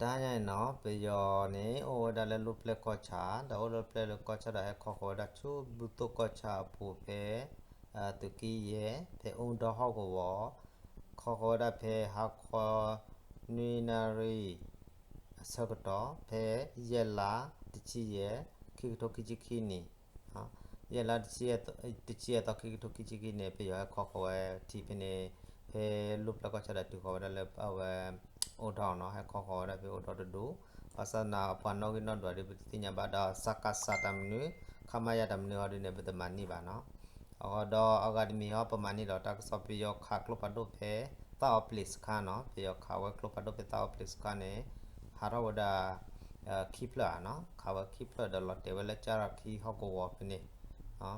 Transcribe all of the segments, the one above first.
တဟါညါအံၤနီၤ ပယီၤန့ၣ် အိၣ်ဝဲဒၣ်လၢလူၢ်ပျဲၢ်ကီၢ်ဆၣ်, ဒီးအိၣ်လၢပျဲၢ်လၢကီၢ်ဆၣ်ဒီး ဟဲခီဃီၤဝဲဒၣ်ဆူဘုသိၣ်ကီၢ်ဆၣ်အပူၤဖဲ သုးက့ယဲၢ် ဖဲအူဒီဟီၣ်ကဝီၤ, ခီဃီၤဝဲဒၣ်ဖဲဟါခီ နွံနၣ်ရံၣ် အဆၢကတီၢ် ဖဲယဲၢ်လါ တဆံယဲၢ် ခံကထိခံဆံခံနံၣ်, ယဲၢ်လါ တဆံယဲၢ်သီ ခံကထိခံဆံခံန့ၣ် ပယီၤဟဲခီဃီၤဝဲထံဖဲန့ၣ်, ဖဲလူၢ်ပျဲၢ်ကီၢ်ဆၣ်ဒီးတုၤဃီၤဝဲဒၣ်လၢအဝဲ အူဒီနီၤ, ဟဲခီဃီၤဝဲဒၣ်ဖဲအူဒီတဒူၣ်, ဘၣ်ဆၣ်သနာ်က့ အပှၤနီၣ်ဂံၢ်နီၣ်ဒွးဒီး ပတသ့ၣ်ညါဘၣ်ဒီး စကစ တၢ်မနုၤ ခမရ တၢ်မနုၤဟီဒ်န့ၣ် ပတမၤန့ၢ်ဘၣ်နီၤ. အဃိဒီးအဂၤတမံၤဟီ ပမၤန့ၢ်ဒီးတၢ်ကစီၣ် ပယီၤခးကျိဖးဒိၣ်ဖဲ သၣ်အီပျံၤစခါနီၤ, ပယီၤခးဝဲကျိဖးဒိၣ်ဖဲသၣ်အီပျံၤစခါန့ၣ် ဟးထီၣ်ဝဲဒၣ် ခံဖျၢၣ်ဧါနီၤ, ခးဝဲခံဖျၢၣ်ဒီးလီၤတဲာ်ဝဲလၢကၠၣ်ရခီဟီၣ်ကဝီၤဖဲန့ၣ်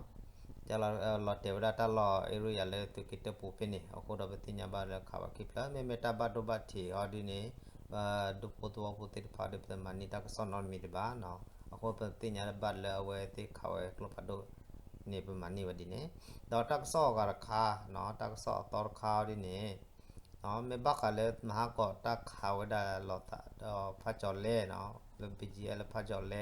လီၤတဲာ်ဝဲဒၣ်တၢ်လီၢ် area လၢသုးက့တၢပူၤဖဲန့ၣ်, အဃိဒီးပသ့ၣ်ညါဘၣ်လၢခးဝဲခံဖျၢၣ်, မ့မ့ၢ်တၢ်ဘၣ်ဒိဘၣ်ထံးဟီဒ်န့ၣ် ဒူဖိသဝီဖိသ့ၣ်တဖၣ်ဒီး ပတမၤန့ၢ်တၢ်ကစီၣ်နီတမံၤဒံးဘၣ်နီၤ, အဃိပသ့ၣ်ညါဘၣ်လၢအဝဲသ့ၣ်ခးဝဲကျိဖးဒိၣ်န့ၣ် ပမၤန့ၢ်ဝဲဒ်န့ၣ်, ဒီးတၢ်ကစီၣ်အဂၤတခါနီၤ, တၢ်ကစီၣ်အသီတခါဒ်န့ၣ် မ့ၢ်ဘၣ်ဃးလၢမဟါကီးတၢ်ခးဝဲဒၣ်လိာ်သးဒီးဖးကၠီၤလဲနီၤ, လၢ ဘီကၠံအဲလ် ဖးကၠီၤလဲ,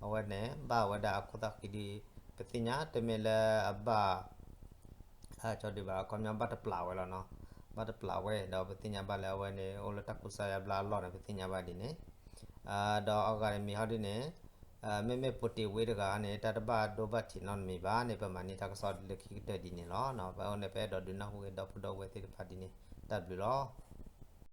အဝဲန့ၣ် ဘၣ်ဝဲဒၣ်အခိၣ်သၣ်ဃံဒီး ပသ့ၣ်ညါတမ့ၢ်လၢအဘၣ် ကၠီဒံးဘၣ်, အခီပညီဘၣ်တပျၢ်ဝဲလီၤနီၤ, ဘၣ်တပျၢ်ဝဲ ဒီးပသ့ၣ်ညါဘၣ်လၢအဝဲန့ၣ် အိၣ်လၢတၢ်ကူစါယါဘျါအလီၢ်န့ၣ် ပသ့ၣ်ညါဘၣ်ဒ်န့ၣ်, ဒီးအဂၤတမံၤဟီဒ်န့ၣ် မ့မ့ၢ်ပိာ်တ့ၢ်ဝ့တဂၤန့ၣ် တၢ်တဘၣ်ဒိဘၣ်ထံးနီတမံၤဘၣ်န့ၣ် ပမၤန့ၢ်တၢ်ကစီၣ်လၢခံကတၢၢ်ဒ်န့ၣ်လီၤ. ပဝဲန့ၣ် ပအဲၣ်ဒိးဒုးနၢ်ဟူက့ၤဒီပုၢ်ဒီဝဲၢ်သ့ၣ်တဖၣ်ဒ်န့ၣ်, တၢ်ဘျုးလီၤ.